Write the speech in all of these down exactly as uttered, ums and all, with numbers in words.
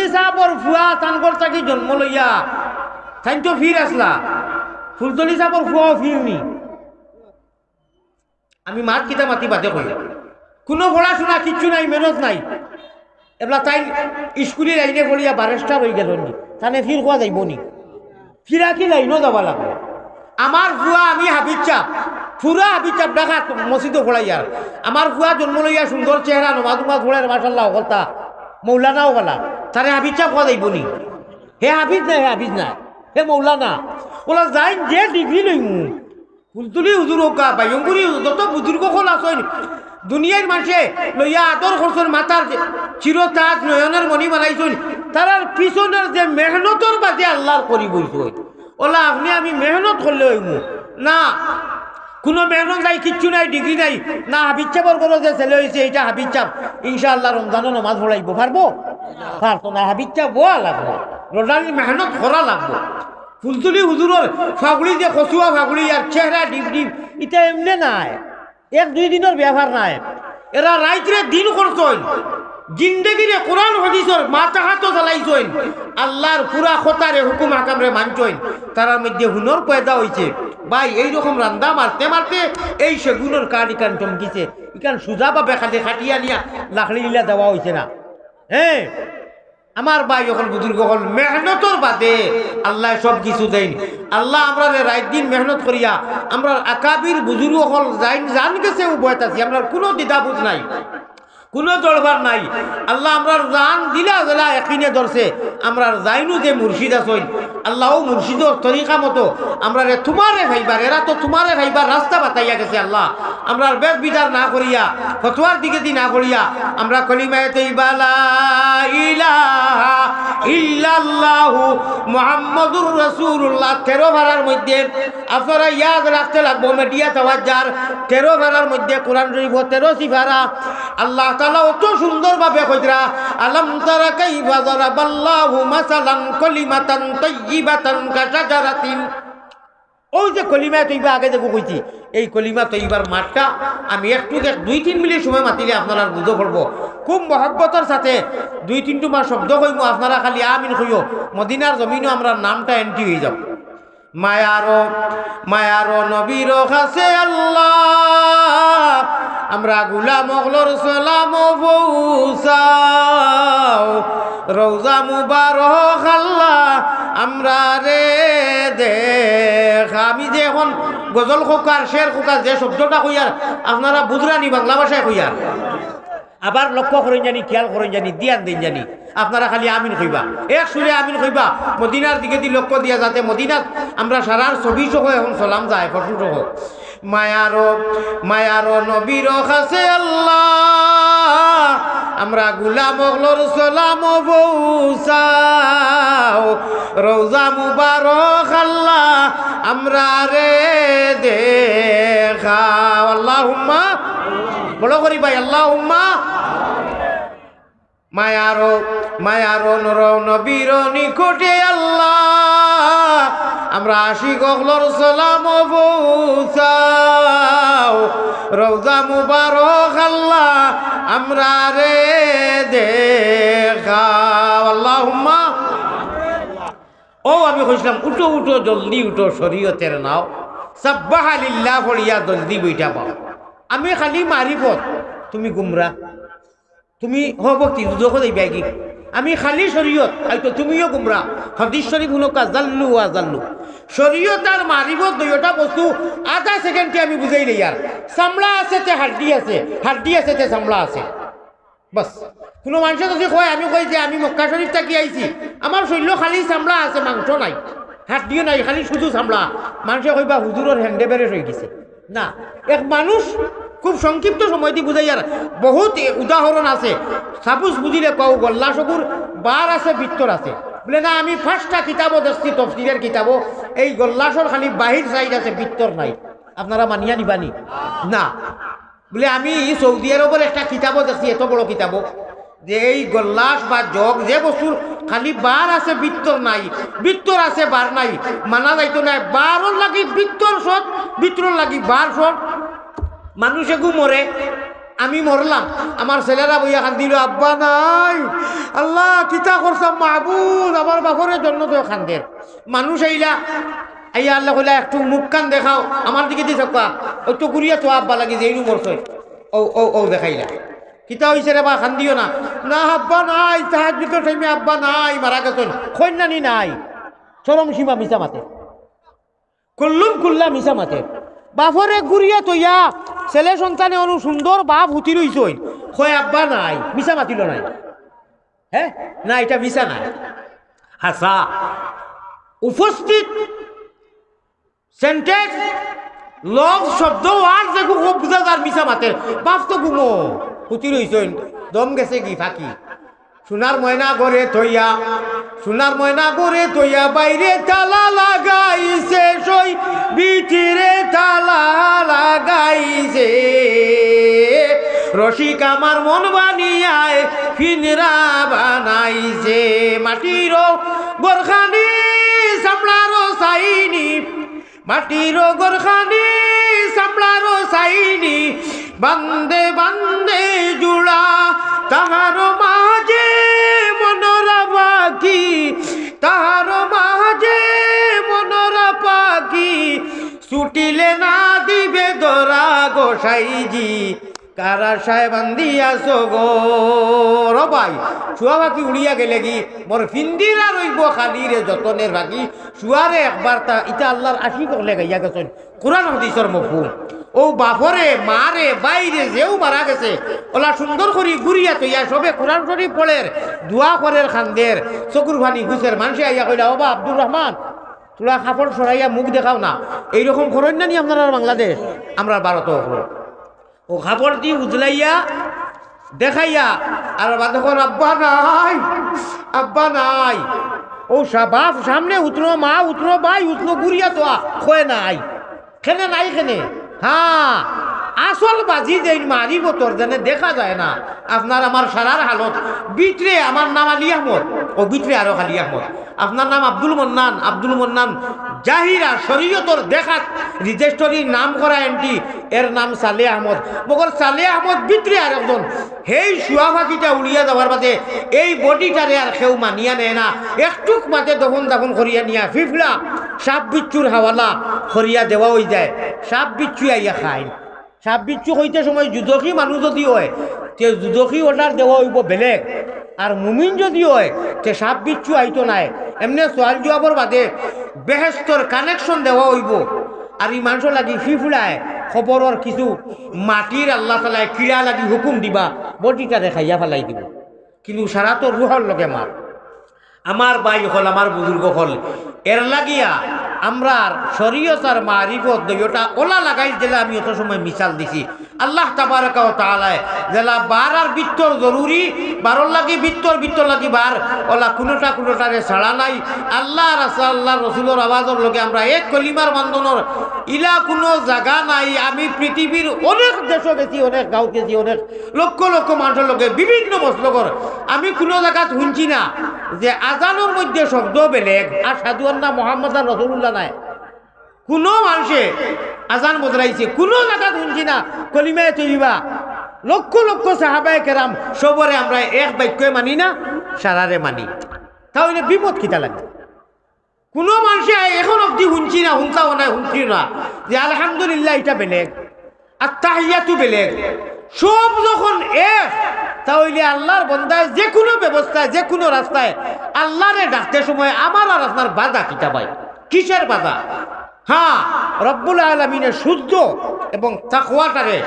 সাবর ফুয়া তান ঘর থাকি জন্ম লইয়া, তাইন তো ফির আছলা, ফুলতলি সাবর ফুয়াও ফির নি। আমি মাত কিতা মাতি বাদে কই, কুনু পড়াশুনা কিচ্ছু নাই, মেহনত নাই। এবলা তাইন ইস্কুলি লাইনে পড়িয়া ব্যারিস্টার অইগেলা নি, তানে ফির কওয়া যাইবো নি? ফিরাকি লাইনও যাওয়া লাগবো। আমার ফুয়া, আমি হাফিজ সাব, পুরা হাফিজ সাব ঢাকাত মসজিদো পড়াইয়ার। আমার ফুয়া জন্ম লইয়া সুন্দর চেহারা, নমাজ উমাজ পড়ের, মাশাআল্লাহ, অকলতা মৌলানাও গেলা, তারে হাফিজ সাব কওয়া যাইবো নি? হে হাফিজ নায়, হে হাফিজ নায়, হে মৌলানা। অলা যাইন যে ডিগ্রি লইমু, ফুলতলি হুজুর অউক্কা, বাইয়ঙ্গুরি হুজুর, যত বুজুর্গ অকল আছইন, দুনিয়ার মানষে লইয়া আদর করছইন, মাথার যে চিরতাজ, নয়নর মণি বানাইছইন, তারার পিছনর যে মেহনতর বাদে আল্লার করিব অইছইন। অলা আপনে আমি মেহনত করলে অইমু না, কুনু মেহনত নাই, কিচ্ছু নাই, ডিগ্রি নাই, না হাফিজ সাবর ঘরো যে ছেলে অইছে, ইটা হাফিজ সাব ইনশাআল্লাহ রমজানো নমাজ পড়াইবো, পারবো? পারতো নায়, হাফিজ সাব অওয়া লাগবো, রোজানি মেহনত করা লাগবো। ফুলতলি হুজুরর ফাগুড়ি যে কচুয়া ফাগুড়ি আর চেহারা ডিপ ডিপ, ইটা এমনে নায়, এক দুই দিনর ব্যাপার নায়। এরা রাইতরে দিন করছইন, জিন্দেগিরে কোরআন হাদিসর মাথাহাতো চালাইছইন, আল্লার পুরা কথারে হুকুম হাকামরে মানছইন, তারার মধ্যে হুনর পয়দা অইছে। ভাই, এইরকম রান্দা মারতে মারতে এই সেগুনর কাঠ ইখান চমকিছে, ইখান সুজাভাবে খালি কাটিয়া নিয়া লাকড়ি দিলা দেওয়া অইছে না। হ্যাঁ, আমার ভাই অকল, বুজুর্গ অকল, মেহনতর বাদে আল্লায় সব কিছু দেইন। আল্লা আমরারে রাইত দিন মেহনত করিয়া, আমরার আকাবির বুজুর্গ অকল যাইন, যান গেছে, অউ বয়াত আছি, আমরার কুনু দ্বিধাবোধ নাই, কুনু জড়বার নাই। আল্লা আমরার যান দিলা দিলা একিনে ধরছে, আমরার যাইনও যে মুর্শিদ আছইন, আল্লা অউ মুর্শিদর তরিকা মতো আমরারে তুমারে পাইবার, এরা তো তুমারে পাইবার রাস্তা বাতাইয়া গেছে আল্লা। আমরার বেশ বিচার না করিয়া, ফতোয়ার দিকেদি না করিয়া, আমরা কলিমায়ে তৈবা লা ইলাহা ইল্লাল্লাহু মুহাম্মাদুর রাসূলুল্লাহ তেরো পারার মধ্যে আপনারা ইয়াদ রাখতে লাগবো, মিডিয়া তাওয়াজ্জার তেরো পারার মধ্যে কোরআন শরীফ তেরো সিপারা। আল্লাহ তাআলা অত সুন্দরভাবে কইতরা, "আলাম তারা কাইফা যারাবাল্লাহু মাসালান কালিমাতান তাইয়িবাতান কাশাজারাতিন।" অউ যে কলিমা তৈবা আগে যেগু কইছি, এই কলিমা তৈবার মাতটা আমি একটু এক দুই তিন মিনিট সময় মাতিলে আপনারার বুঝো পড়বো। খুব মহব্বতর সাথে দুই তিন টুমা শব্দ কইমু, আপনারা খালি আমিন কইও। মদিনার জমিনো আমরার নামটা এন্ট্রি অইযাবো। মায়ারো, মায়ারো নবীর কাছে আল্লা, আমরা গুলাম অকলর সালাম পৌঁছাও। রওজা মুবারক আল্লা, আমরারে দেখা। আমি যে এখন গজল কউক্কা, শের কউক্কা, যে শব্দটা কইয়ার, আপনারা বুঝরা নি বাংলা ভাষায় কইয়ার। আবার লক্ষ্য করইন জানি, খেয়াল করইন জানি, ধিয়ান দেইন জানি। আপনারা খালি আমিন কইবা, এক সুরে আমিন কইবা, মদিনার দিকেদি লক্ষ্য দিয়া, যাতে মদিনাত আমরা সারার ছবি সহ এখন সালাম যায়, ফটো সহ। মায়ারো, মায়ারো নবীর কাছে আল্লা, আমরা গুলাম অকলর সালাম পৌঁছাও। রওজা মুবারক আল্লা, আমরারে দেখাও। আল্লাহুম্মা, বড় করি ভাই, আল্লাহুম্মা। মায়ারো, মায়ারো নর নবীর নিকটে আল্লা, আমরা আশিক অকলর সালাম পৌঁছাও। রওজা মুবারক আল্লা, আমরারে দেখাও। আল্লাহুম্মা। অউ আমি কইছিলাম, উঠো উঠো জলদি উঠো শরীয়তের নাও, সাব্বাহা লিল্লাহ পড়িয়া জলদি বইটা পাও। আমি খালি মারিফত, তুমি গুমরা। তুমি হ ভক্তি দুজখো যাইবায় গি। আমি খালি শরীয়ত, অইতো তুমিও গুমরা। হাদিস শরীফ হুনউক্কা, জাল্লু ওয়া জাল্লু। শরীয়ত আর মারিফত দুইওটা বস্তু আধা সেকেন্ডে আমি বুঝাইলাইয়ার। চামড়া আছে তে হাড্ডি আছে, হাড্ডি আছে তে চামড়া আছে। বাস। কুনু মানষে যুদি কয়, আমি কই যে আমি মক্কা শরীফ থাকি আইছি, আমার শরীলো খালি চামড়া আছে, মাংস নাই, হাড্ডিও নাই, খালি শুধু চামড়া, মানষে কইবা হুজুরর হ্যান্ডে বেরেস অইগেছে। না, এক মানুষ খুব সংক্ষিপ্ত সময়দি বুঝাইয়ার, বহুত এ-, উদাহরণ আছে। সাপোজ বুঝিলে কও, গল্লা শগুর বার আছে, ভিতর আছে। বুলে, "না, আমি পাঁচটা কিতাবো দেখছি, তফসিরের কিতাবো, এই গল্লাশর খালি বাহির সাইড আছে, ভিতর নাই।" আপনারা মানিয়া নিবা নি? না। বুলে, "আমি সৌদি আরবর একটা কিতাবো দেখছি, এত বড় কিতাবো।" যে এই গল্লাশ বা জগ যে বস্তুর খালি বার আছে, ভিতর নাই, ভিতর আছে, বার নাই, মানা যাইতো নায়। বারর লাগি ভিতর সৎ, ভিতরর লাগি বার সৎ। মানুষ এগু মরে, আমি মরলাম, আমার ছেলেরা বইয়া কান্দিল, "আব্বা নাই, আল্লাহ কিতা করছাম মাহবুদ, আমার বাপরে জন্য তো কান্দের।" মানুষ আইলা, আইয়া আল্লাহ কইলা, "একটু মুখ কান দেখাও, আমার দিকে দি চাউক্কা, ওই তো ঘুরিয়া তো আব্বা লাগি যে ইনু মরছইন, ও ও ও দেখাইলা।" "কিতা অইছে রে বা, কান্দিও না।" "না আব্বা নাই, তাহাজ্জুদর টাইমে আব্বা নাই, মারা গেছইন।" কইন না নি নাই, চরম সীমা মিছা মাতে। কুল্লুম কুল্লা মিছা মাতে। বাপরে ঘুরিয়া তইয়া ছেলে সন্তানে অনু সুন্দর বাপ হুতি রইছইন, কয় আব্বা নাই, মিছা মাতিল নাই। হ্যাঁ, না, এটা মিছা নাই, হাছা। উপস্থিত সেন্টেন্স, লফজ, শব্দ, ওয়ার্ড যেগু খুব বুঝা যার মিছা মাতে। বাপ তো ঘুমো, হুতি রইছইন, দম গেছে কি ফাঁকি। সোনার ময়না ঘরে থইয়া, সোনার ময়না ঘরে থইয়া, বাইরে তালা লাগাইছে সই, ভিতরে তালা লাগাইছে। রসিক আমার মন বানিয়ায় ফিনরা বানাইছে। মাটির গরখানি সামলারও চাইনি, মাটির গরখানি সামলারও চাইনি, বান্দে বান্দে জুড়া, তাহার মাঝে মনরা পাখি, তাহার মাঝে মনরা পাখি, ছুটিলে না দিবে ধরা গোসাইজি। কারা সাহেব আন্দি আছো গো। ও ভাই, শুয়া পাখি উড়িয়া গেলে কি মোর ফিন্দিরা রইব খালি রে যতনের বাকি। শুয়ারে একবার তা ইতা আল্লাহর আশিক অকলে গাইয়া গেছইন। কোরআন হাদিসর মফহুম। ও বাপরে, মারে, বাইরে যেও মারা গেছে, ওলা সুন্দর করি ঘুরিয়া তইয়া সবে কোরআন শরীফ পড়ের, দোয়া করের, কান্দের, চকুর পানি গুছের। মানষে আইয়া কইলা, "ও বা আব্দুর রহমান, তোরা কাপড় সরাইয়া মুখ দেখাও না।" এইরকম করইন না নি আপনারা বাংলাদেশ, আমরা ভারতও করো। ও কাপড় দি উজলাইয়া দেখাইয়া, আর বাদে কর, "আব্বা নাই, আব্বা নাই।" ও সা-, বাপ সামনে উতনো, মা উতনো, ভাই উতনো, ঘুরিয়া তো আ-, কয় নাই। কেনে নাই কেনে? হ্যাঁ, আসল বাজি যেইন মারিফতর যেনে দেখা যায় না। আপনার আমার সারার হালত, ভিতরে আমার নাম আলী আহমদ, ও ভিতরে আরো আলী আহমদ। আপনার নাম আব্দুল মন্নান, আব্দুল মন্নান জাহিরা শরীয়তর দেখাত রেজিস্ট্রির নাম করা এন্ট্রি, এর নাম সালে আহমদ। মগর সালে আহমদ ভিতরে আরেকজন। হেই শুয়া পাখিটা উড়িয়া যাওয়ার বাদে এই বডিটারে আর কেউ মানিয়া নেয় না। একটুক মাঝে দফন দাফন করিয়া নিয়া ফিফড়া সাপ বিচ্ছুর হাওয়ালা করিয়া দেওয়া অই যায়। সাপ বিচ্ছু আইয়া খায়। সাপ বিচ্ছু কইতে সময় জুজখি মানুষ যদি অয়, তে জুজখি অর্ডার দেওয়া অইবো বেলেগ। আর মুমিন যদি অয়, তে সাপ বিচ্ছু আইতো নায়। এমনে সওয়াল জুয়াবর বাদে বেহেস্তর কানেকশন দেওয়া অইবো। আর ই মানষর লাগি ফিফড়ায় কবরর কিছু মাটির আল্লাহ তাআলায় কিড়া লাগি হুকুম দিবা, বডিটারে খাইয়া ফালাই দিবো। কিন্তু সারা তো রুহর লগে মার। আমার ভাই অকল, আমার বুজুর্গ অকল, এর লাগিয়া আমরার শরীয়ত আর মারিফত দুইওটা ওলা লাগাইল, যেলা আমি অত সময় মিসাল দিছি। আল্লাহ তাবারাকা ওয়া তাআলায় যেলা বার আর ভিতর জরুরি, বারর লাগি ভিতর, ভিতর লাগি বার, ওলা কুনুটা কুনুটারে ছাড়া নাই। আল্লাহ আর আল্লাহর রসুলর আওয়াজর লগে আমরা এক কলিমার বান্ধনর ইলা কুনু জাগা নাই। আমি পৃথিবীর অনেক দেশো গেছি, অনেক গাঁওত গেছি, অনেক লক্ষ লক্ষ মানষর লগে বিভিন্ন মসলকর। আমি কুনু জাগাত হুনছি না যে আজানর মধ্যে শব্দ বেলেগ, আশহাদু আন্না মুহাম্মাদান রাসূলুল্লাহ নাই। কুনু মানষে আজান বদলাইছে, কুনু জাগাত হুনছি না কলিমায়ে তৈয়বা। লক্ষ লক্ষ সাহাবায়ে কেরাম সবরে আমরা এক বাক্যে মানি না, সারারে মানি। তাহলে বিপদ কিতা লাগে? কুনু মানষে এখন অবধি হুনছি না, হুনতাও নাই, হুনছি না যে আলহামদুলিল্লাহ ইটা বেলেগ, আত্তাহিয়াতু বেলেগ। সব যখন এক, তাহলে আল্লাহর বন্দায় যে কুনু ব্যবস্থায়, যে কুনু রাস্তায় আল্লাহরে ডাকতে সময় আমার আর আপনার বাধা কিতা ভাই? কিসের বাধা? হ্যাঁ, রব্বুল আলামিনে শুদ্ধ এবং তাকওয়াটারে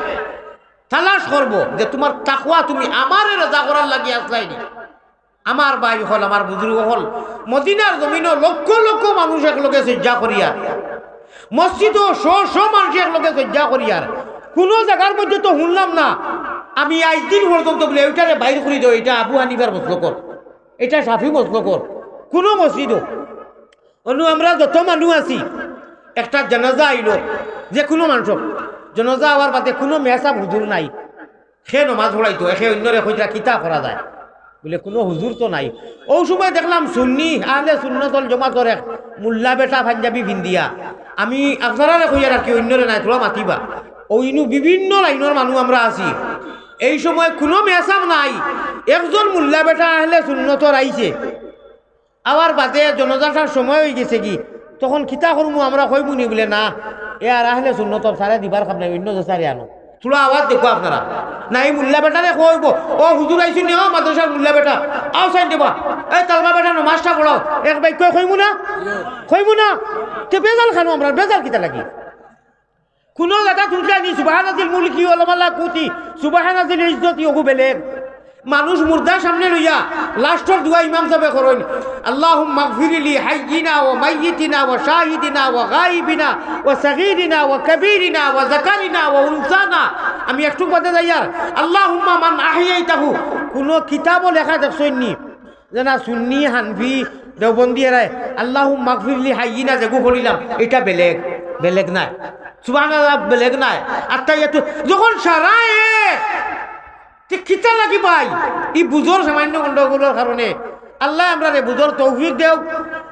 তালাশ করবো যে তুমার তাকওয়া, তুমি আমারে রাজা করার লাগি আসলায়নি। আমার ভাই অকল, আমার বুজুর্গ অকল, মদিনার জমিনো লক্ষ লক্ষ মানুষ একলগে সইজ্জা করিয়ার, মসজিদো শ শ মানুষ একলগে সইজ্জা করিয়ার। কুনু জাগার মধ্যে তো হুনলাম না, আমি আইজ দিন পর্যন্ত বুলে, "ইটারে বাইর করি দেও, ইটা আবু হানিফার মসলকর, ইটা শাফি মসলকর।" কুনু মসজিদো, অনু আমরা যত মানুষ আছি, একটা জানাজা আইলো, যে কুনু মানষর জানাজা আওয়ার বাদে কুনু মেসাব হুজুর নাই, কে নমাজ পড়াইতো, একে অইন্যরে কইতরা কিতা করা যায়? বুলে, "কুনু হুজুর তো নাই।" অউ সময় দেখলাম সুন্নি, আহলে সুন্নত ওয়াল জমাতর এক মুল্লা বেটা পাঞ্জাবি ফিন্দিয়া। আমি আপনারারে কইয়ার আর কি, অইন্যরে নায়, তুরা মাতিবা। অউ ইনো বিভিন্ন লাইনর মানুষ আমরা আছি। এই সময় কুনু মেসাব নাই। একজন মুল্লা বেটা আহলে সুন্নতর আইছে, আওয়ার বাদে জনাজাটার সময় অইগেছেগি, তখন কিতা করমু আমরা কইমু নি? বুলে, "না, এ আর আহলে সুন্নতর, সারে দিবার কাম নাই, অইন্য যে সারে আনো।" থুড়া আওয়াজ দেখো আপনারা। না, ই মুল্লা বেটারে কইবো, "ও হুজুর আইছইন নি, ও মাদ্রাসার মুল্লা বেটা, আও সাইন দেবা, এ তালমা বেটা নমাজটা পড়াও।" এক বাক্য কইমু না? কইমু না? তে বেজাল খানো আমরা, বেজাল কিতা লাগি? কুনু জাগাত হুনছইন নি, "সুবহানাজিল মুলকি ওয়াল মালাকুতি, সুবহানাজিল ইজ্জতি", অগু বেলেগ। মানুষ মুর্দা সামনে লইয়া লাস্টর দোয়া ইমাম সাবে করইন, "আল্লাহুম্মা গফির লি হাইয়িনা ওয়া মাইয়িতিনা ওয়া শাহিদিনা ওয়া গাইবিনা ওয়া সগীরিনা ওয়া কবীরিনা ওয়া যাকারিনা ওয়া উনসানা।" আমি একটুক বাদে যাইয়ার, "আল্লাহুম্মা মান আহইয়াইতাহু", কুনু কিতাবো লেখা দেখছইন নি? যে না, সুন্নি, হানফি, দেওবন্দি এরায়, "আল্লাহুম্মা গফির লি হাইয়িনা" যেগু পড়িলাম, ইটা বেলেগ, বেলেগ নায়। সুবহানাল্লাহ, বেলেগ নায়। আত্তাহিয়াতু, যখন সারা এক, তে কিতা লাগি ভাই? ই বুঝর সামান্য গন্ডগোলর কারণে। আল্লায় আমরারে বুঝর তৌফিক দেও।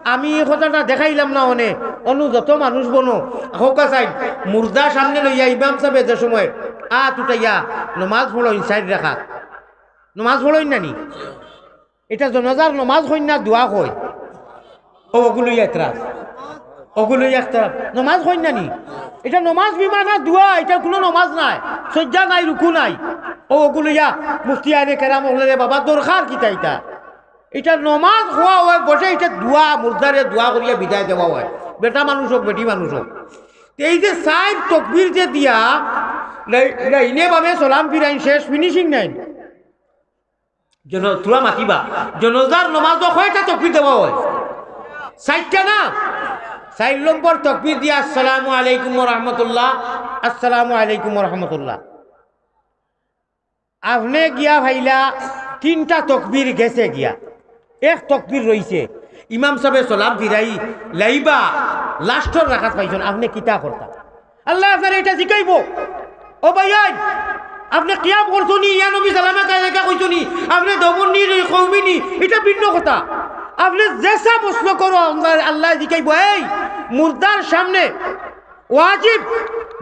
আমি ই কথাটা দেখাইলাম না অনে, অনু যত মানুষ বনো, হউক্কা সাইন, মুর্দা সামনে লইয়া ইমাম সাবে যে সময় আত উঠাইয়া নমাজ পড়ইন চাইর রাকাত। নমাজ পড়ইন না নি? ইটা জনাজার নমাজ কইন না, দোয়া কই? অউ অগুলো এতরাজ, অগুলো এতরাজ। নমাজ কইন না নি? ইটা নমাজ বিমানা দোয়া, ইটা কুনু নমাজ নায়, সইজ্জা নাই, রুকু নাই। অউ অগুলো ইয়া মুফতিয়ানে কেরাম অকলরে, বাবা, দরকার কিতা ইটা? ইটা নমাজ কওয়া অয় বটে, ইটা দোয়া, মুর্দারে দোয়া করিয়া বিদায় দেওয়া অয়, বেটা মানুষ অউক, বেটি মানুষ অউক। এই যে চাইর তকবির যে দিয়া, লাই-, লাইনে বামে সালাম ফিরাইন, শেষ, ফিনিশিং নাইন। জন-, থুড়া মাতিবা। জনাজার নমাজো কয়টা তকবির দেওয়া অয়? চাইরটা না? চাইর নম্বর তকবির দিয়া, "আসসালামু আলাইকুম ওয়া রাহমাতুল্লাহ, আসসালামু আলাইকুম ওয়া রাহমাতুল্লাহ।" আপনে গিয়া পাইলা তিনটা তকবির গেছে গিয়া, এক তকবির রইছে। ইমাম সাবে সালাম ফিরাই লাইবা, লাস্টর রাকাত পাইছইন, আপনে কিতা করতা? আল্লায় আপনারে ইটা জিকাইবো। ও ভাইয়াইন, আপনে কিয়াম করছো নি? ইয়া নবী সালামে কায়দা কইছো নি? আপনে দেওবন্দি নি, কওমি নি, ইটা ভিন্ন কথা। আপনে যেসা প্রশ্ন করো, আল্লায়, আল্লায় জিকাইবো। এই মুর্দার সামনে ওয়াজিব,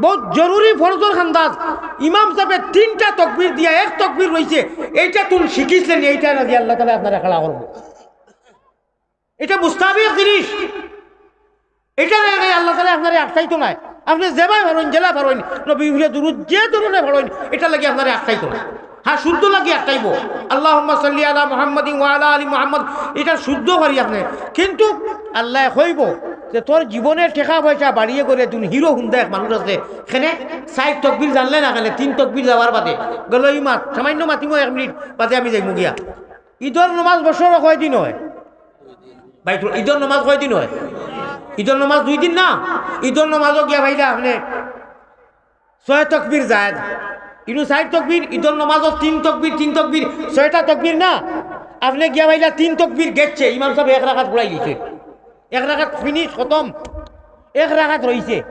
বউত জরুরি ফরজর আন্দাজ। ইমাম সাবে তিনটা তকবির দিয়া এক তকবির রইছে, ইটা তুন শিখিছলে নি, ইটা না দিয়া আল্লাহ তাআলায় আপনারে খাড়া করবো। ইটা মুস্তাহাবি এক জিনিস। ইটার লাগি আল্লাহ তাআলায় আপনারে আটকাইতো নায়। আপনে যেবায় পারইন, যেলা পারইন, নবীর উপরে দুরুদ যে ধরনে পারইন, ইটার লাগি আপনারে আটকাইতো নায়। হ্যাঁ, শুদ্ধ লাগি আটকাইবো। "আল্লাহুম্মা সাল্লি আলা মুহাম্মাদিন ওয়া আলা আলি মুহাম্মাদ", ইটা শুদ্ধ করি আপনে। কিন্তু আল্লায় কইবো যে, "তোর জীবনে টেকা পয়সা বাড়িয়ে করে তুন হিরো হুন্ডা এক মানুষ আছে, কেনে চাইর তকবির জানলে না, কেনে তিন তকবির যাওয়ার বাদে গেল ই মাত, সামান্য মাতিমো এক মিনিট বাদে আমি যাইমু গিয়া।" ইদর নমাজ বছরো কয়দিন অয়? ভাই, তো ইদর নমাজ কয়দিন অয়? ইদর নমাজ দুই দিন না? ইদর নমাজো গিয়া পাইলা আপনে ছয় তকবির জায়েদ। ইনো চাইর তকবির, ইদর নমাজো তিন তকবির, তিন তকবির, ছয়টা তকবির না? আপনে গিয়া পাইলা তিন তকবির গেছে, ইমাম সাবে এক রাকাত পড়াই দিছে। এক রাকাত ফিনিশ, খতম। এক রাকাত রইছে।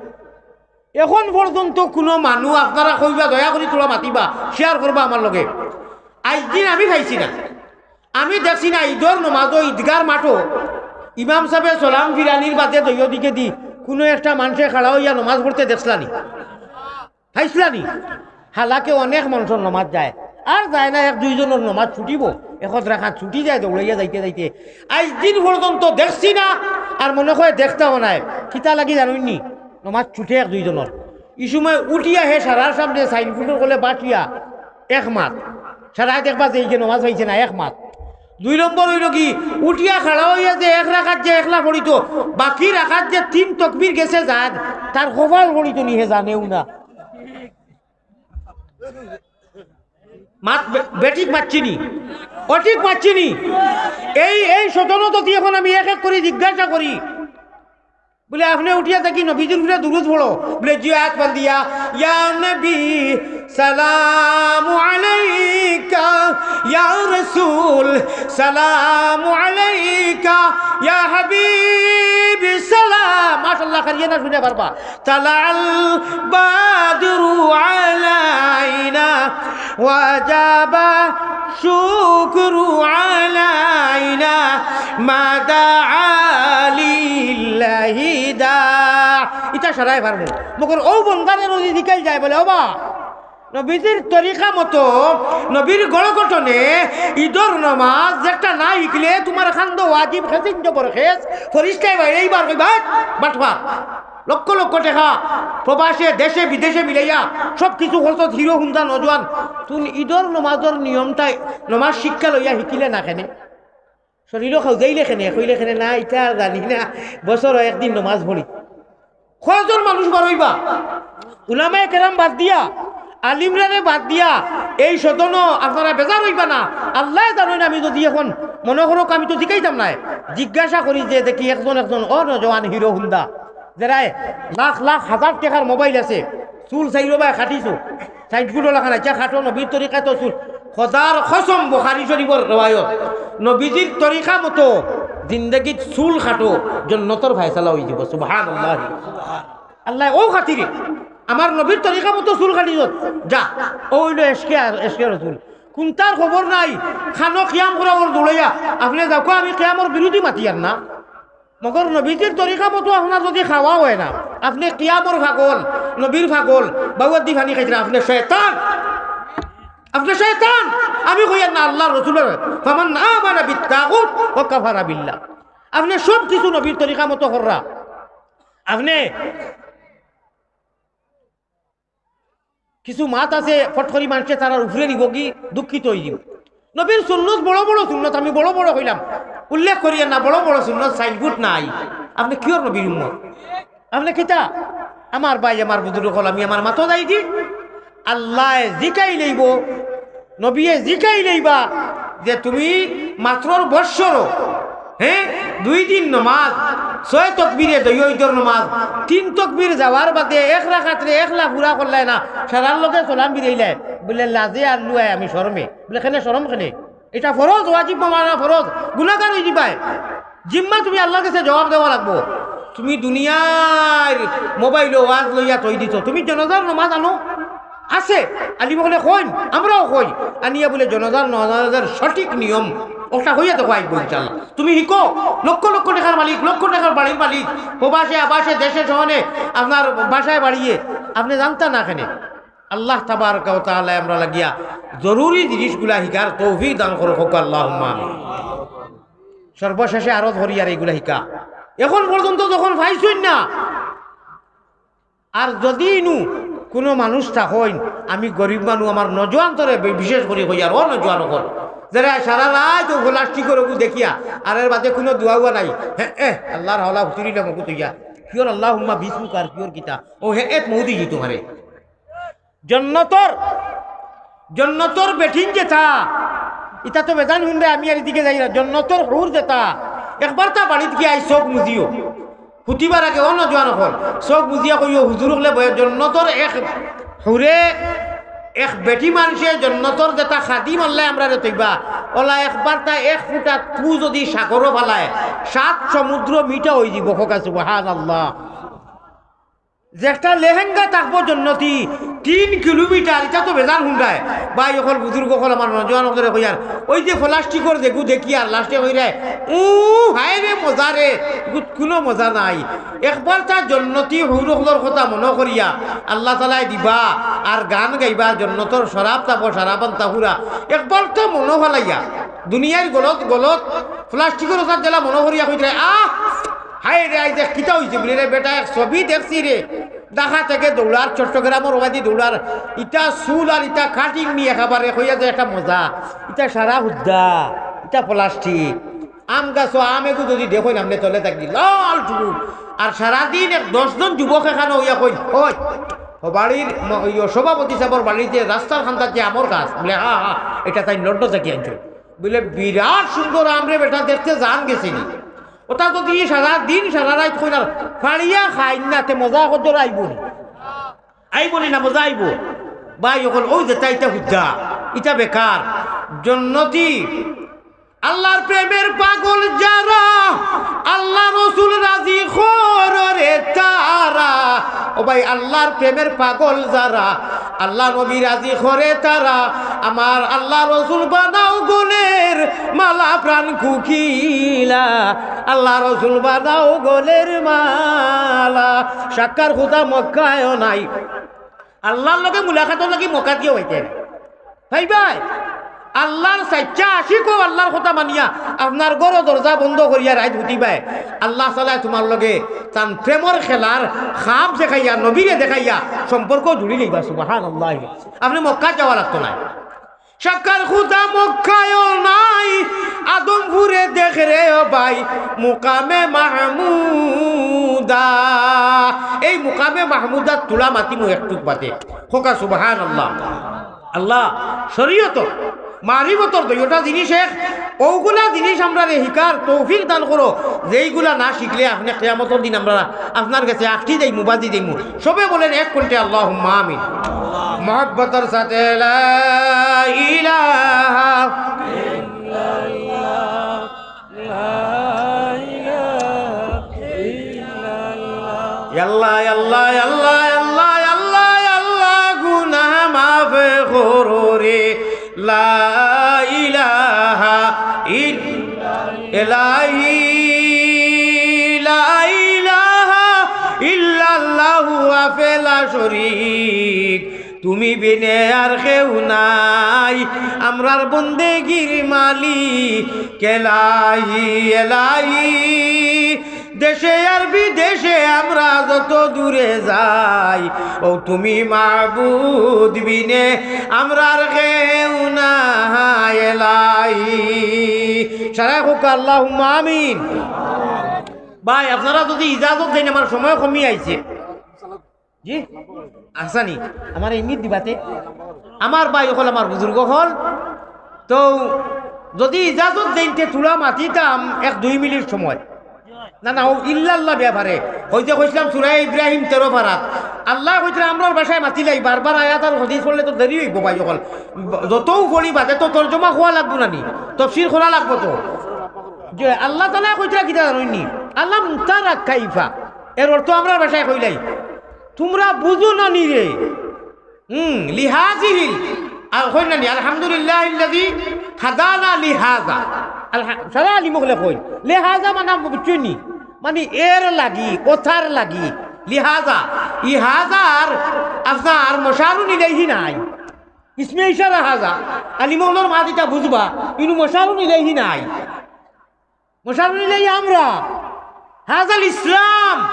এখন পর্যন্ত কুনু মানুষ, আপনারা কইবা, দয়া করি থুড়া মাতিবা, শেয়ার করবা আমার লগে। আইজ দিন আমি পাইছি না, আমি দেখছি না, ইদর নমাজো ইদগার মাঠো ইমাম সাবে সালাম ফিরানির বাদে দুইও দিকেদি কুনু একটা মানষে খাড়া অইয়া নমাজ পড়তে দেখছলা নি? পাইছলা নি? হালাকে অনেক মানষর নমাজ যায়, আর যায় না, এক দুইজনর নমাজ ছুটিবো, এক রাকাত ছুটি যায় দৌড়াইয়া যাইতে যাইতে। আইজ দিন পর্যন্ত দেখছি না, আর মনে কয় দেখতাও নায়। কিতা লাগি জানইন নি? নমাজ ছুটে এক দুইজনর। ই সময় উঠিয়া হে সারার সামনে সাইনবোর্ডর কলে বাটিয়া এক মাত। সারায় দেখবা যে ইগে নমাজ পাইছে না, এক মাত। দুই নম্বর অইলো কি, উঠিয়া খাড়া অইয়া যে এক রাকাত যে একলা পড়িতো, বাকি রাকাত যে তিন তকবির গেছে জায়েদ, তার কপাল পড়িতো নি হে জানেউ না। মাত বে-, বেঠিক মাতছি নি, অঠিক মাতছি নি। এই, এই শতনো যদি এখন আমি এক এক করি জিজ্ঞাসা করি, বুলে, "আপনে উঠিয়া থাকি নবীজির উপরে দুরুদ পড়ো।" বুলে, "জি, আত বান্দিয়া, ইয়া নবী, সালামু আলাইকা, ইয়া রাসূল, সালামু আলাইকা, ইয়া হাবিব, সালাম।" মাশাআল্লাহ, কারিয়ে না শুনে পারবা। طلع البدر علينا وجب الشكر علينا ما دعا لله داع। ইটা সারাই পারমু। মগর অউ বন্দারে যদি জিকাইল যায় বলে, "ওবা, নবীজির তরিকা মতো, নবীর গড় গঠনে ইদর নমাজ যেটা না হিকলে তুমার খান্দ ওয়াজিব খেসিন জবর খেস, ফরিস্তায় বাইরে এইবার কইবা, 'বাটপার, লক্ষ লক্ষ টেকা প্রবাসে, দেশে, বিদেশে মিলাইয়া সব কিছু খরচত হিরো হুন্দা নজওয়ান, তুন ইদর নমাজর নিয়মটাই নমাজ শিক্ষা লইয়া হিকিলে না কেনে?' শরীরও খাউজাইলে কেনে, কইলে কেনে, "না, ইটা আর জানি না, বছরও একদিন নমাজ পড়ি।" কয়জন মানুষ বার অইবা? উলামায়ে কেরাম বাদ দিয়া, আলিমরারে বাদ দিয়া, এই সদনও আপনারা বেজার অইবা না। আল্লায় জানইন, আমি যদি এখন মনো করউক, আমি তো জিকাইতাম নায়, জিজ্ঞাসা করি যে দেখি একজন একজন, ও নজওয়ান হিরো হুন্দা, যেরায় লাখ লাখ হাজার টেকার মোবাইল আছে, চুল চাইরোবায় কাটিছো, সাইড গুলো লাখান, আচ্ছা, কাটো, নবীর তরিকায় তো চুল। খোদার কসম, বুখারী শরীফর রেওয়ায়ত, নবীজির তরিকা মতো জিন্দেগিত চুল কাটো, জন্নতর ফয়সালা অইযিবো। সুবহানাল্লাহ। আল্লায় অউ খাতিরে আমার নবীর তরিকা মতো চুল কাটিছত, যা, অউ অইলো এশকে আর এশকে রসুল। কুন্তার খবর নাই, খানো কিয়াম করা অর দৌড়াইয়া, আপনে যাউক্কা, আমি কিয়ামর বিরুধী মাতিয়ার না। মগর নবীজির তরিকা মতো আপনার যদি খাওয়া অয় না, আপনে কিয়ামর পাগল, নবীর পাগল, বাউয়ার দি পানি খাইতরা, আপনে শয়তান, আপনে শয়তান। আমি কইয়ার না, আল্লার রসুলর, "ফামান আমানা বিত্তাগুত ওয়া কাফারা বিল্লাহ।" আপনে সব কিছু নবীর তরিকা মতো কররা। আপনে কিছু মাত আছে, ফট করি মানষে তারার উপরে নিবোগি, দুঃখিত অইযিবো। নবীর সুন্নত, বড় বড় সুন্নত, আমি বড় বড় কইলাম, উল্লেখ করিয়ার না, বড় বড় সুন্নত, সাইনবোর্ড নাই। আপনে কিওর নবীর উম্মত? আপনে কিতা? আমার ভাই, আমার বুজুর্গ অকল, আমি আমার মাতো যাইদি। আল্লায় জিকাইলাইবো, নবীয়ে জিকাইলাইবা যে তুমি মাত্রর বৎসরও, হে, দুই দিন নমাজ, ছয় তকবিরে দুই ইদর নমাজ, তিন তকবির যাওয়ার বাদে এক রাকাতরে একলা পুরা করলায় না, সারার লগে সালাম ফিরাইলায়, বুলে, "লাজে আর লুয়ায় আমি শরমে।" বুলে, "কেনে শরম কেনে? ইটা ফরজ, ওয়াজিব মানা ফরজ, গুনাগার অইযিবায়।" জিম্মা তুমি আল্লার গেছে জবাব দেওয়া লাগবো। তুমি দুনিয়ার মোবাইলো ওয়াজ লইয়া থই দিছো, তুমি জনাজার নমাজ আনো, আছে, আলিম অকলে কইন, আমরাও কই, আনিয়া বুলে জনাজার নমাজর সঠিক নিয়ম, ওটা কইয়া দেখো আইবো ইনশাআল্লাহ। তুমি হিকো, লক্ষ লক্ষ টেকার মালিক, লক্ষ টেকার বাড়ির মালিক, প্রবাসে, আবাসে, দেশে, শহরে, আপনার বাসায় বাড়িয়ে, আপনে জানতা না কেনে? আল্লাহ তাবারাকা ওয়া তাআলায় আমরার লাগিয়া জরুরি জিনিসগুলা হিকার তৌফিক দান করো, কউক্কা আল্লাহুম্মা আমিন। সর্বশেষে আরজ করিয়ার ইগুলা হিকা। এখন পর্যন্ত যখন পাইছইন না, আর যদি ইনু কুনু মানুষ থাকইন, আমি গরিব মানুষ, আমার নজওয়ানতরে বি-, বিশেষ করি কইয়ার, ও নজওয়ান অকল, যেরা সারা রাইত অউ প্লাস্টিকর অগু দেখিয়া, আর এর বাদে কুনু দোয়া-উয়া নাই, হে, এ, আল্লার হাওলা হুতুরিলে মগু তইয়া, কিওর আল্লাহুম্মা বিসমিকা আর কিওর কিতা, অউ হে এত মৌদি জি তুমারে। জন্নতর, জন্নতর বেটিন যেতা, ইতা তো বেজান হুনরায়, আমি আর ইদিকে যাইরাম না। জন্নতর হুর যেতা, একবার তা বাড়িত গিয়া আইজ চউখ মুজিও। হুতিবার আগে ও নজওয়ান অকল, চউখ মুজিয়া কইও, হুজুর অকলে বয়, জন্নতর এক হুরে, এক বেটি মানষে জন্নতর যেতা খাদিম আল্লায় আমরারে থইবা, অলা একবার তা এক ফুটা থু যদি সাগরো ফালায়, সাত সমুদ্র মিঠা অইযিবো। কউক্কা সুবহানাল্লাহ। যে একটা লেহেঙ্গা থাকবো জন্নতি, তিন কিলোমিটার, ইতা তো বেজান হুনরায়। ভাই অকল, বুজুর্গ অকল, আমার নজওয়ান অকলরে কইয়ার, অউ যে প্লাস্টিকর যেগু দেখিয়ার লাস্টে কইরায়, "উ, হায় রে মজা রে, ইগুত কুনু মজা নাই।" একবার তা জন্নতি হুর অকলর কথা মনো করিয়া আল্লাহ তাআলায় দিবা, আর গান গাইবা, জন্নতর শরাব চাবো, শরাবান তাহুরা। একবার তো মনো ফালাইয়া, দুনিয়ার গলত গলত প্লাস্টিকর কথা যেলা মনো করিয়া কইতরায়, "আহ, হায় রে, আইজ এক কিতা অইছে বুলে রে বেটা, এক ছবি দেখছি রে, ঢাকা থেকে দৌড়ার, চট্টগ্রামর অবাদি দৌড়ার, ইতা চুল আর ইতা কাটিং নি একেবারে কইয়া যে একটা মজা, ইতা সারা হুদ্দা, ইতা প্লাস্টিক, আম গাছো আম এগু যদি দেখইন আপনে তলে থাকি লাল টুকু, আর সারাদিন এক দশ জন যুবক একখানো অইয়া কইন, ওই, ও বাড়ির ম-, ওই সভাপতি সাবর বাড়িত রাস্তার কান্দাত যে আমর গাছ, বুলে, হা, হা, ইটা তাইন লন্ডন থাকি আনছইন।" বুলে, "বিরাট সুন্দর আম রে বেটা, দেখতে জান গেছে নি।" ওটা যদি সারা দিন সারা রাইত কইন আর ফাড়িয়া খাইন না, তে মজা কত আইবো নি? আইবো নি না, মজা আইবো? ভাই অকল, অউ যেতা ইতা হুদ্দা, ইতা বেকার। জন্নতি, আল্লার প্রেমের পাগল যারা, আল্লা রসুল রাজি কররে তারা, ও ভাই, আল্লার প্রেমের পাগল যারা, আল্লা নবী রাজি করে তারা, আমার আল্লা রসুল বানাও গলের মালা প্রাণ কুকিলা, আল্লা রসুল বানাও গলের মালা। সাক্ষার খুদা মক্কায়ও নাই, আল্লার লগে মুলাকাতর লাগি মক্কাত গিয়া পাইতে ভাই ভাই, আল্লার সাচ্চা আশিক অউ আল্লার কথা মানিয়া আপনার ঘরো দরজা বন্ধ করিয়া রাইত হুতিবায়, আল্লা তাআলায় তুমার লগে তান প্রেমর খেলার খাব দেখাইয়া, নবীরে দেখাইয়া সম্পর্ক জুড়ি লইবা। সুবহানাল্লাহ। আপনে মক্কাত যাওয়া লাগতো নায়। সাক্ষার খুদা মক্কায়ও নাই, আদমপুরে দেখ রে ও ভাই, মুকামে মাহমুদা। এই মুকামে মাহমুদাত তুলা মাতিমু একটুক বাদে। কউক্কা সুবহানাল্লাহ। আল্লা শরিয়তর, মারিফতর দুইওটা জিনিস এক, অউগুলা জিনিস আমরারে হিকার তৌফিক দান করো, যেইগুলা না শিখলে আপনে কিয়ামতর দিন আমরা আপনার গেছে আটকি যাইমু, বাজি যাইমু। সবে বলেন এক কণ্ঠে, আল্লাহুম্মা আমিন। মহব্বতর সাথে লা ইলাহা ইল্লাল্লাহ। ইয়াল্লা, ইয়াল্লা, ইয়াল্লা, ইয়াল্লা, ইয়াল্লা, ইয়াল্লা, গুনাহ মাফ করো রে। লা ইলাহা ইল-, ইলাহি, লা ইলাহা ইল্লাল্লাহু ওয়াহদাহু লা শরীক। তুমি বিনে আর কেউ নাই, আমরার বন্দেগির মালিক। এলাহি, এলাহি, দেশে আর বিদেশে আমরা যত দূরে যাই, ও তুমি মাবুদ বিনে আমরার কেউ নাই, এলাহি। সারায় কউক্কা আল্লাহুম্মা আমিন। ভাই, আপনারা যদি ইজাজত দেইন, আমার সময় কমি আইছে। জি? আহসানি, আমারে ইঙ্গিত দিবাতে। আমার ভাই অকল, আমার বুজুর্গ অকল, তো যদি ইজাজত দেইন তে তুলা মাতিতাম এক দুই মিনিট সময়। না, না, অউ ইল্লাল্লাহ ব্যাপারে। অউ যে কইছলাম সূরা ইব্রাহিম তেরো পারাত। আল্লায় কইছলা আমরার ভাষায় মাতিলাই, বারবার আয়াত আর হাদিস পড়লে তো দেরি অইবো ভাই অকল। যতউ পড়ি বাদে তো তর্জমা কওয়া লাগবো না নি, তফসির করা লাগবো তো। যে আল্লা তাআলায় কইছলা কিতা জানইন নি? আলাম তারা কাইফা। এর অর্থ আমরার ভাষায় কইলাই। তুমরা বুঝো না নি রে। হুম, লিহাজিহিল। আর কইন না নি, আলহামদুলিল্লাহিল্লাযী হাদানা লিহাযা। আলহা-, সারা আলিম অকলে কইন। লিহাযা মানে বুঝছইন নি? মানে এর লাগি, অতার লাগি। লিহাযা। ই হাযার আপনার মুশারুন ইলাইহি নাই। ইসমে ইশারা হাযা। আলিম অকলর মাত ইতা বুঝবা, ইনো মুশারুন ইলাইহি নাই। মুশারুন ইলাইহি আমরা। হাযাল ইসলাম।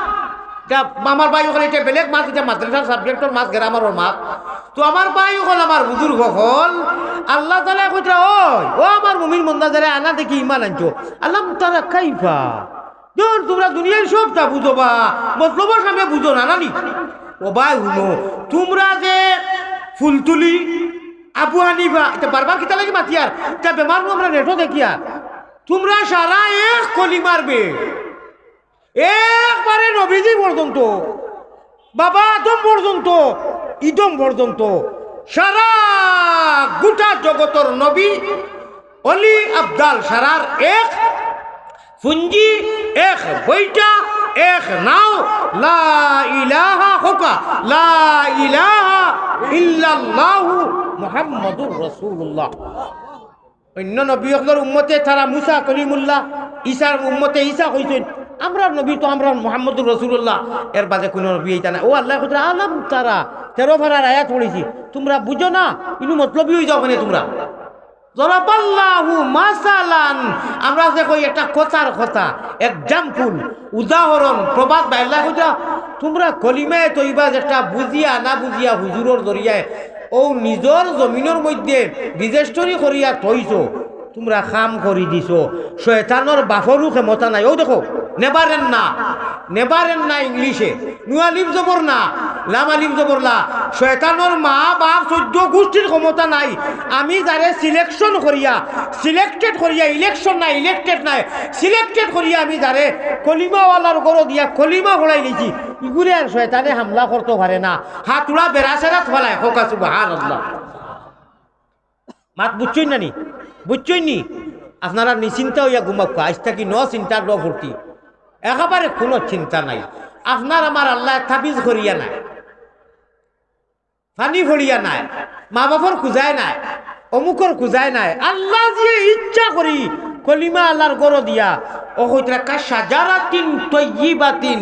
ইটা আমার ভাই অকলে ইটা বেলেগ মাত, ইটা মাদ্রাসার সাবজেক্টর মাত, গ্রামারর মাত। তো আমার ভাই অকল, আমার বুজুর্গ অকল, আল্লা তাআলায় কইতরা, "ওই, ও আমার মুমিন বন্দা যারা আনা দেখি ঈমান আনছো, আলাম তারা কাইফা।" যখন তুমরা দুনিয়ার সবটা বুঝো বা মতলবর সামনে বুঝো না, না নি? ও ভাই হুনো, তুমরা যে ফুলতুলি, আবু হানিফা, ইতা বারবার কিতা লাগি মাতিয়ার? ইতা বেমার নু আমরা নেটো দেখিয়ার। তুমরা সারা এক কলিমার বে-, একবারে নবীজি পর্যন্ত, বাবা আদম পর্যন্ত, ইদম পর্যন্ত, সারা গুটা জগতর নবী, অলি আবদাল, সারার এক পুঞ্জি, এক বইটা, এক নাও, লা ইলাহা কউক্কা, লা ইলাহা ইল্লাল্লাহু মুহাম্মাদুর রাসূলুল্লাহ। অইন্য নবী অকলর উম্মতে তারা মুসা কলিমুল্লাহ, ঈসার উম্মতে ঈসা কইছইন। আমরার নবী তো আমরার মুহাম্মদুর রাসূলুল্লাহ, এর বাদে কুনু নবী অইতা না। ও আল্লায় কইতরা, আলাম তারা, তেরো পারার আয়াত পড়ছি, তুমরা বুঝো না, ইনো মতলবি অই যাও কেনে তুমরা? দরাবাল্লাহু মাসালান, আমরা যে কই একটা কথার কথা, example, উদাহরণ, প্রবাদ, বাইল্লা কইতরা, তুমরা কলিমায়ে তৈবা যেটা বুঝিয়া না বুঝিয়া হুজুরর জরিয়ায় অউ নিজর জমিনর মধ্যে রেজিস্ট্রি করিয়া থইছো, তুমরা কাম করি দিছো, শয়তানর বাফরও ক্ষমতা নাই। অউ দেখো, নেভার এন্ড না, নেভার এন্ড না ইংলিশে, নু আলিফ জবর না, লাম আলিফ জবর লা। শয়তানর মা বাপ চৌদ্দ গুষ্টির ক্ষমতা নাই। আমি যারে selection করিয়া, selected করিয়া, election না, elected নায়, selected করিয়া আমি যারে কলিমাওয়ালার ঘরো দিয়া কলিমা পড়াইলিছি, ইগুরে আর শয়তানে হামলা করতো পারে না। হাতুড়া বেড়া সেরাত ফালায়, কউক্কা সুবহানাল্লাহ। মাত বুঝছইন না নি? বুঝছইন নি? আপনারা নিশ্চিন্তা অইয়া ঘুমাউক্কা, আইজ থাকি no চিন্তা no ফুর্তি, একেবারে কুনু চিন্তা নাই। আপনার আমার আল্লায় তাবিজ করিয়া নায়, পানি পড়িয়া নায়, মা বাপর খুজায় নায়, অমুকর খুজায় নায়। আল্লায় যে ইচ্ছা করি কলিমা আল্লার ঘরো দিয়া, অউ কইতরা কাশাজারাতিন তাইয়্যিবাতিন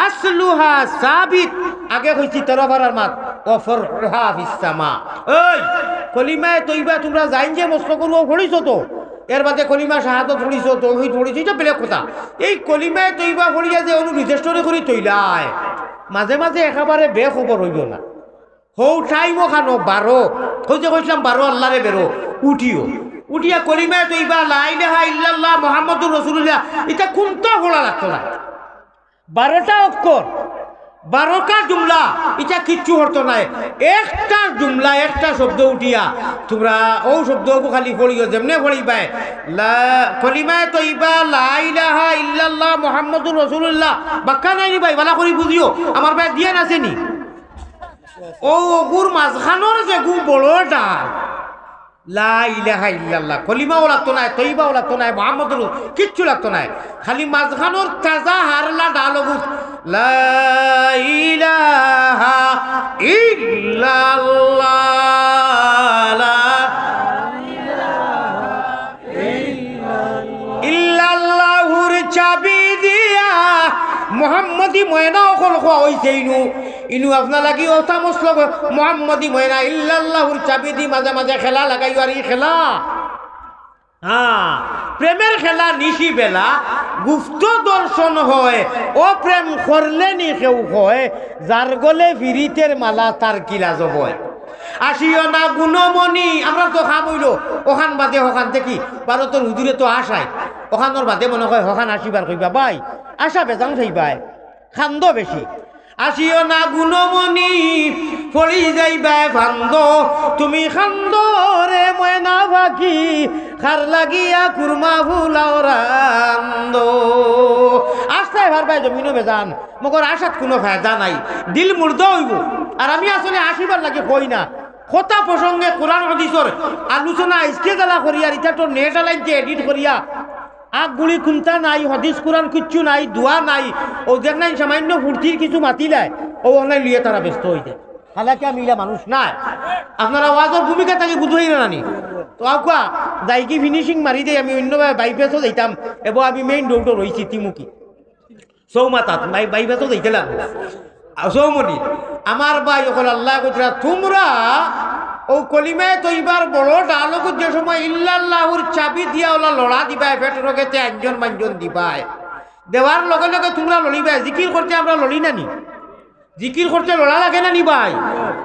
আসলুহা সাবিত। আগে কইছি তেরো পারার মাত, ওয়া ফারউহা ফিস সামা। ওই কলিমায়ে তৈবা তুমরা জাইন যে মস্তকর অউ পড়িছো তো, এর বাদে কলিমা শাহাদত পড়িছো, তৌহিদ পড়িছো, ইটা বেলেগ কথা। এই কলিমায়ে তৈবা পড়িয়া যে অনো রেজিস্টারি করি থইলায়, মাঝে মাঝে একেবারে বেখবর অইও না। হউ টাইম অখানো বারো, হউ যে কইছলাম বারো আল্লারে বেরো, উঠিও। উঠিয়া কলিমায়ে তৈবা লা ইলাহা ইল্লাল্লাহ মুহাম্মাদুর রাসূলুল্লাহ, ইটা কুন্তা পড়া লাগতো নায়। বারোটা অক্ষর, বারোটা জুমলা, ইটা কিচ্ছু অর্থ নায়। একটা জুমলা, একটা শব্দ উঠিয়া তুমরা অউ শব্দগু খালি পড়িও, যেমনে পড়িবায়। লা, কলিমায়ে তৈবা, লা ইলাহা ইল্লাল্লাহ মুহাম্মাদুর রাসূলুল্লাহ, বাক্কা নায় নি ভাই, ভালা করি বুঝিও, আমার ভাই দিয়ান আছে নি? অউ অগুর মাঝখানোর যেগু বড়টা, লা ইলাহা ইল্লাল্লাহ, কলিমাও লাগতো নায়, তৈবাও লাগতো নায়, মুহাম্মাদুর কিচ্ছু লাগতো নায়। খালি মাঝখানোর তাজা হারলা ডালগুত, লা ইলাহা ইল্লাল্লাহ, লা ইল্লাল্লাহুর চাবি দিয়া মোহাম্মদী ময়না অকল খোয়া অইছে ইনু। ইনু আপনার লাগি অতা মসলক মোহাম্মদী ময়না ইল্লাল্লাহুর চাবি দি মাঝে মাঝে খেলা লাগাইও, আর ই খেলা। হ্যাঁ, প্রেমের খেলা নিশি বেলা, গুপ্ত দর্শন হয়, ও প্রেম করলে নি কেউ হয়, যার গলে ফিরিতের মালা তার কি লাজ হয়। আসিও না গুণমণি, আমরা তো খাম অইলো, অখান বাদে অখান থাকি ভারতর হুজুরে তো আশায়, অখানর বাদে মনে হয় অখান আসিবার কইবা, ভাই, আশা বেজান খাইবায়, খান্দ বেশি। আসিও না গুণমণি, পড়ি যাইবায় ফান্দ, তুমি খান্দো রে ময়না পাখি, খার লাগিয়া কুরমা ফুলাও রান্দো। আশায় পারবায় জমিনো বেজান, মগর আশাত কুনু ফায়দা নাই, দিল মুর্দা অইবো। আর আমি আসলে আসিবার লাগি কই না, কথা প্রসঙ্গে কোরআন হাদিসর আলোচনা আইজকে জ্বালা করিয়ার ইটা তো নেট আলাইতে এডিট করিয়া, আগ গুড়ি কুন্তা নাই, হাদিস কোরআন কিচ্ছু নাই, দোয়া নাই, অউ দেখনাইন সামান্য ফুর্তির কিছু মাতিলায়, অউ অনাই লইয়া তারা ব্যস্ত অইযায়। হালাকি আমি ইলা মানুষ নায়, আপনারা ওয়াজর ভূমিকা থাকি বুঝইন না নি? তো আউক্কা, যাইগি ফিনিশিং মারি দেই, আমি অইন্য বাইপাসও যাইতাম, এবং আমি মেইন রোডও রইছি তিমুকি। চৌমাথাত, বাই-, বাইপাসও যাইতে লাগবো। আর চৌমনি, আমার ভাই অকল আল্লায় কইতরা, তুমরা অউ কলিমায়ে তৈবার বড় ডালগুত যে সময় ইল্লাল্লাহুর চাবি দিয়া অলা লড়া দিবায়, পেট রগেতে আঞ্জন মাঞ্জন দিবায়, দেওয়ার লগে লগে তুমরা লড়িবায়। জিকির করতে আমরা লড়ি না নি? জিকির করতে লড়া লাগে না নি ভাই?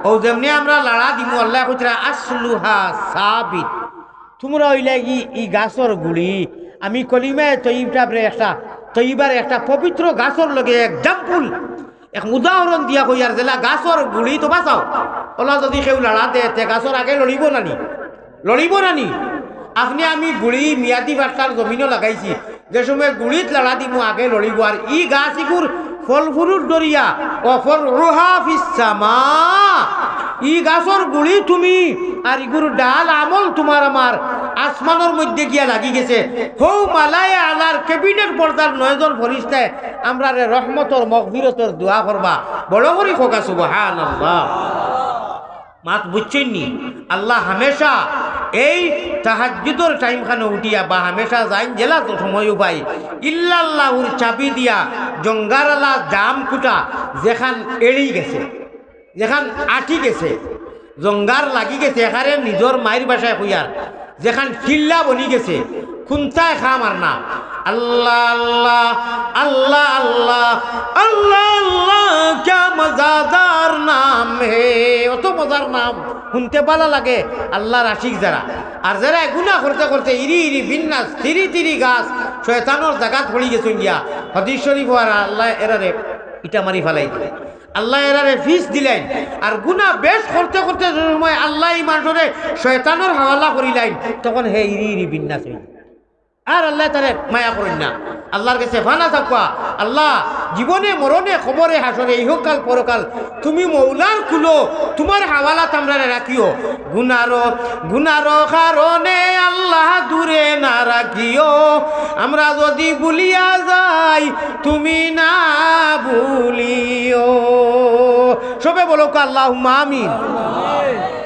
অউ যেমনে আমরা লড়া দিমু, আল্লায় কইতরা, আসলুহা সাবিত। তুমরা অইলাগি ই গাছর গুড়ি, আমি কলিমায়ে তৈবারে একটা, তৈবারে একটা পবিত্র গাছর লগে example, এক উদাহরণ দিয়া কইয়ার, যেলা গাছর গুড়ি তো বাঁচাও, অলা যদি কেউ লড়া দে, তে গাছর আগে লড়িবো না নি? লড়িবো না নি? আপনে আমি গুড়ি মিয়াদি পাট্টার জমিনো লাগাইছি, যে সময় গুড়িত লড়া দিমু আগে লড়িবো, আর ই গাছ ইগুর ফল ফুরুট ডরিয়া, ওয়া ফারউহা ফিস সামা। ই গাছর গুড়ি তুমি আর ইগুর ডাল আমল তুমার আমার আসমানর মধ্যে গিয়া লাগি গেছে। হউ মালায়ে আলার ক্যাবিনেট পর্দার নয়জন ফিরিস্তায় আমরারে রহমতর মগফিরতর দোয়া করবা। বড় করি কউক্কা সুবহানাল্লাহ। মাত বুঝছইন নি? আল্লায় হামেশা এই তাহাজ্জুদর টাইম খানো উঠিয়া বা হামেশা যাইন যেলা তো সময় পাই, ইল্লাল্লাহুর চাবি দিয়া জঙ্গারালা জাম কুটা যেখান এড়ি গেছে, যেখান আটি গেছে, জঙ্গার লাগি গেছে, এখানে নিজর মাইর ভাষায় কইয়ার, যেখান টিল্লা বনি গেছে, কুন্তায় খাম আর না। আল্লাহ, আল্লাহ, আল্লাহ, আল্লাহ, আল্লাহ, আল্লাহ, ক্যা মজাদার নাম হে। অত মজার নাম, হুনতে ভালা লাগে আল্লাহর আশিক যারা। আর যারা গুনা করতে করতে ইরি ইরি বিন্নাস, তিরি তিরি গাছ, শয়তানর জাগাত পড়ি গেছইন গিয়া। হাদিস শরীফো আর আল্লায় এরারে ইটা মারি ফালাই দিলা। আল্লায় এরারে ফিস দিলাইন। আর গুনা বেশ করতে করতে যে সময় আল্লায় ই মানষরে শয়তানর হাওয়ালা করিলাইন, তখন হে ইরি ইরি বিন্নাস অইল। আর আল্লায় তারে মায়া করইন না। আল্লাহর গেছে ফানা চাউক্কা, "আল্লাহ, জীবনে মরণে কবরে হাশরে ইহকাল পরকাল তুমি মৌলার কুলো, তুমার হাওয়ালাত আমরারে রাখিও। গুনারো, গুনারো কারণে আল্লাহ দূরে না রাখিও, আমরা যুদি ভুলিয়া যাই তুমি না ভুলিও।" সবে বলউক্কা আল্লাহুম্মা আমিন।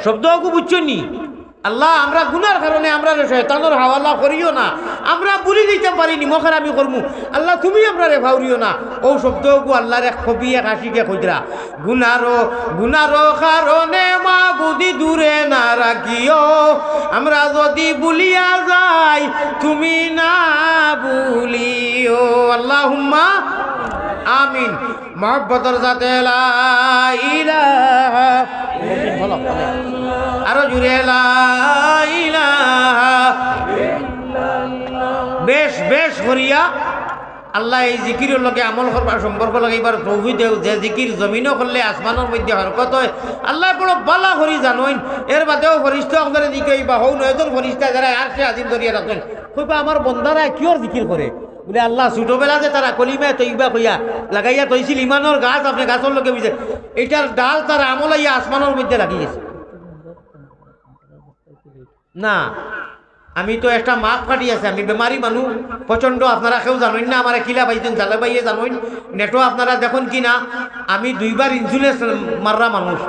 শব্দ অগু বুঝছো নি? আল্লাহ, আমরা গুনার কারণে আমরারে শয়তানর হাওয়ালা করিও না। আমরা ভুলি যাইতাম পারি, নিমকহারামি করমু। আল্লাহ, তুমি আমরারে ফাউরিও না। অউ শব্দ অগু আল্লাহর এক কবি, এক আশিকে কইতরা, "গুনারো, গুনারো কারণে মাবুদি দূরে না রাখিও, আমরা যুদি ভুলিয়া যাই তুমি না ভুলিও।" আল্লাহুম্মা আমিন। মহব্বতর সাথে লা ইলাহা, বলো, বলো। আরো জুরে লা ইলাহা। বেশ, বেশ করিয়া আল্লাহ এই জিকিরর লগে আমল করবার সম্পর্ক লাগাইবার তৌফিক দেও। যে জিকির জমিনো করলে আসমানর মধ্যে হরকত অয়, আল্লাহ বড় বালা করি জানইন। এর বাদেও ফিরিস্তা অকলরে জিকাইবা, হউ নয়জন ফিরিস্তা যারা আরশে আজিম ধরিয়া রাখছইন, কইবা, "আমার বন্দারা কিওর জিকির করে?" বুলে, "আল্লাহ, ছোটবেলা যে তারা কলিমায়ে তৈবা কইয়া লাগাইয়া থইছিল, ইমানর গাছ আপনে গাছর লগে মিশে, এইটার ডাল তারা আমল আইয়া আসমানর মধ্যে লাগি গেছে।" না, আমি তো একটা মাফ কাটি আছে, আমি বেমারি মানুষ প্রচণ্ড, আপনারা কেউ জানইন না আমারে কিলা পাইছইন, জালে পাইয়ে জানইন, নেটো আপনারা দেখইন কি না, আমি দুইবার ইন্স্যুরেন্স মাররা মানুষ।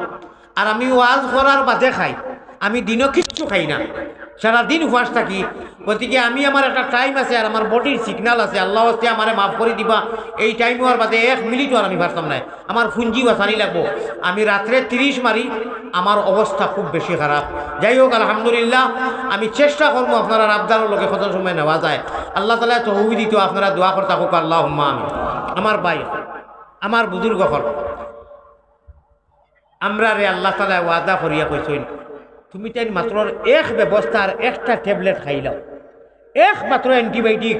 আর আমি ওয়াজ করার বাদে খাই, আমি দিনো কিচ্ছু খাই না, সারা দিন উপাস থাকি। গতিকে আমি, আমার একটা টাইম আছে, আর আমার বডির সিগনাল আছে। আল্লাহ ওয়াস্তে আমারে মাফ করি দিবা, এই টাইম অওয়ার বাদে এক মিনিটও আর আমি পারতাম নায়, আমার পুঞ্জি বাঁচানি লাগবো। আমি রাত্রে তিরিশ মারি, আমার অবস্থা খুব বেশি খারাপ। যাই হোক, আলহামদুলিল্লাহ, আমি চেষ্টা করমু আপনারার আবদারর লগে কত সময় নেওয়া যায়। আল্লাহ তাআলায় তৌফিক দিতো, আপনারা দোয়া করতা থাকউক্কা, আল্লাহুম্মা আমিন। আমার ভাই, আমার বুজুর্গ অকল, আমরারে আল্লাহ তাআলায় ওয়াদা করিয়া কইছইন, তুমি তাইন মাত্র এক ব্যবস্থার একটা ট্যাবলেট খাইলাও, একমাত্র অ্যান্টিবায়োটিক,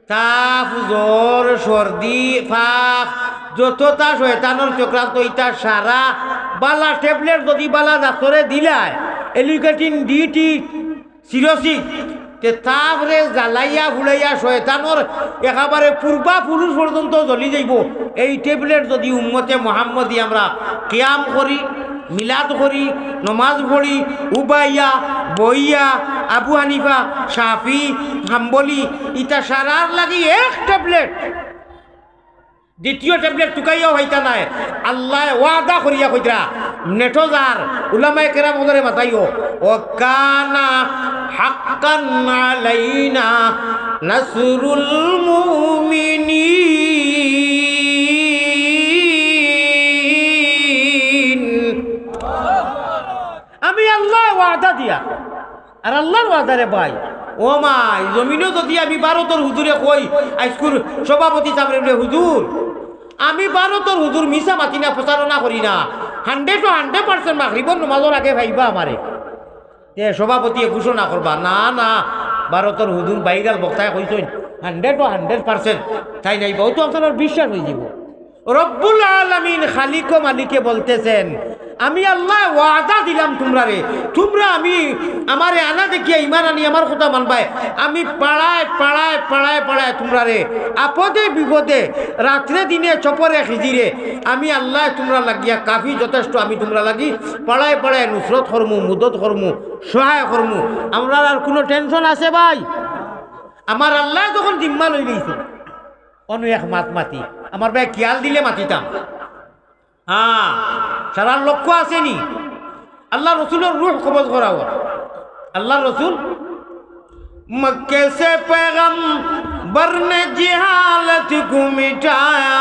তাপ, জ্বর, সর্দি, ফাফ, যততা শয়তানর চক্রান্ত, ইতা সারা বালা ট্যাবলেট যুদি বালা ডাক্তরে দিলায়, অ্যালিউকেটিন ডিটি সিরোসিস, তে তাপরে জ্বালাইয়া ফুলাইয়া শয়তানর একেবারে পূর্বা পুরুষ পর্যন্ত জ্বলি যাইবো। এই ট্যাবলেট যুদি উম্মতে মোহাম্মদী আমরা কিয়াম করি, মিলাদ করি, নমাজ পড়ি, উবাইয়া, বইয়া, আবু হানিফা, শাফি, হাম্বলি, ইতা সারার লাগি এক ট্যাবলেট। দ্বিতীয় ট্যাবলেট তুকাইয়াও পাইতা নায়। আল্লায় ওয়াদা করিয়া কইতরা, নেটো যার, উলামায়ে কেরাম অকলরে মাতাইও, "ওয়া কানা হাক্কান আলাইনা নাসরুল মুমিনিন।" আমি আল্লায় ওয়াদা দিয়া, আর আল্লার ওয়াদারে ভাই, ও মাই, জমিনো যুদি আমি ভারতর হুজুরে কই, হাইস্কুল সভাপতি সাবরে বুলে, "হুজুর, আমি ভারতর হুজুর, মিছা মাতি না, প্রচারণা করি না, হান্ড্রেডো হান্ড্রেড পার্সেন্ট মাগরিবর নমাজর আগে পাইবা আমারে।" তে সভাপতিয়ে ঘোষণা করবা, "না, না, ভারতর হুজুর ভাইরাল বক্তায় কইছইন, হান্ড্রেডো হান্ড্রেড পার্সেন্ট তাইন আইবা, অউ তো আপনারার বিশ্বাস অইযিবো।" রব্বুল আলামিন খালিক ও মালিকে বলতেছেন, "আমি আল্লায় ওয়াদা দিলাম তুমরারে, তুমরা আমি, আমারে আনা দেখিয়া ইমান আনি আমার কথা মানবায়, আমি পাড়ায় পাড়ায় পাড়ায় পাড়ায় তুমরারে আপদে বিপদে রাত্রে দিনে চপরে খিজিরে আমি আল্লায় তুমরার লাগিয়া কাফি যথেষ্ট, আমি তুমরার লাগি পাড়ায় পাড়ায় নুসরত করমু, মুদত করমু, সহায় করমু।" আমরার আর কুনু টেনশন আছে ভাই? আমার আল্লায় যখন জিম্মা লইলাইছে, অনো এক মাত মাতি, আমার ভাই খিয়াল দিলে মাতিতাম। হ্যাঁ, সারার লক্ষ্য আছে নি? আল্লার রসুলর রুহ কবজ করা অর। আল্লার রসুল, "مکے سے پیغمبر نے جہالت کو مٹایا،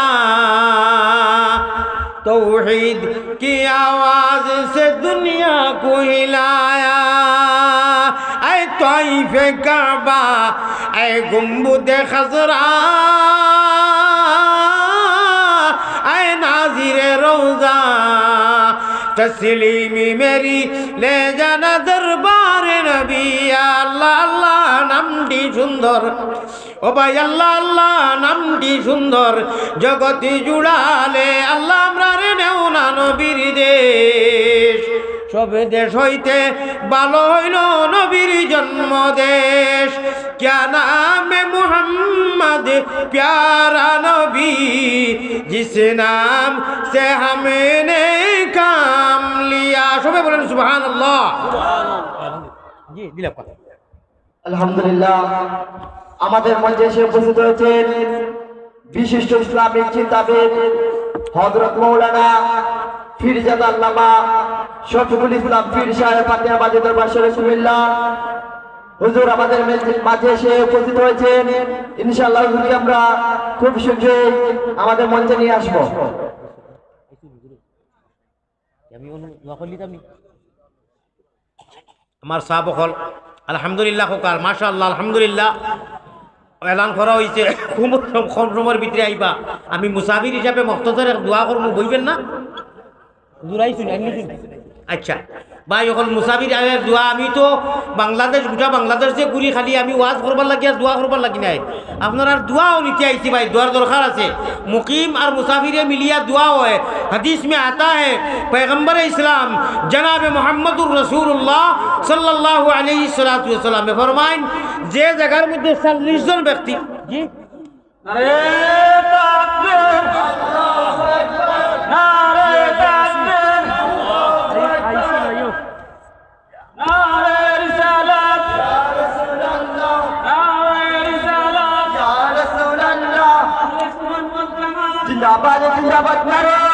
توحید کی آواز سے دنیا کو ہلایا۔ اے طائف کعبہ، اے گنبد خضرا، اے ناظر روضہ، تسلیم میری لے جانا دربار نبی۔" আল্লাহ, আল্লাহ নামটি সুন্দর। ও ভাই, আল্লাহ, আল্লাহ নামটি সুন্দর। জগতি জুড়ালে আল্লাহ আমরারে নেও না নবীর দেশ। সব দেশ হইতে ভালো হইল নবীর জন্ম দেশ। क्या नाम है मोहम्मद प्यारा नबी, जिस नाम से हमने काम लिया। সবে বলেন সুবহানাল্লাহ। জি, দিলাম কথা। আলহামদুলিল্লাহ, আমাদের মঞ্চে এসে উপস্থিত হয়েছেন বিশিষ্ট ইসলামিক চিন্তাবিদ হযরত মাওলানা পীরজাদা আল্লামা শফিকুল ইসলাম পীর সাহেব ফাতেহাবাদী দরবার শরীফ কুমিল্লা। হুজুর আমাদের মে-, মাঝে এসে উপস্থিত হয়েছেন। ইনশাআল্লাহ হুজুরকে আমরা খুব শীঘ্রই আমাদের মঞ্চে নিয়ে আসবো। আমি অনু-, দোয়া করলি তো আমি। আমার সাব অকল, আলহামদুলিল্লাহ কউক্কা, মাশাআল্লাহ, আলহামদুলিল্লাহ। এলান করা হইছে, খুব কম সময়র ভিতরে আইবা। আমি মুসাফির হিসাবে মখতসর এক দোয়া করমু, বইবেন না? হুজুর আইছইন, আইছইন। আচ্ছা, ভাই অকল মুসাফির আইবার দোয়া, আমি তো বাংলাদেশ, গোটা বাংলাদেশ যে ঘুরি, খালি আমি ওয়াজ করবার লাগি আর দোয়া করবার লাগি নায়। আপনারার দোয়াও নিতে আইছি ভাই, দোয়ার দরকার আছে। মুকিম আর মুসাফিরে মিলিয়া দোয়া হয়। হাদিস মে আতা হে, পয়গম্বর ইসলাম জনাবে মুহাম্মদুর রাসূলুল্লাহ সাল্লাল্লাহু আলাইহি সাল্লাতু ওয়াসাল্লামে ফরমাইন, যে জাগার মধ্যে চল্লিশ জন ব্যক্তি, জি? নারে তাকবীর! নারে তাকবীর! নারে রিসালাত! নারে রিসালাত! জিন্দাবাদ, জিন্দাবাদ, নারে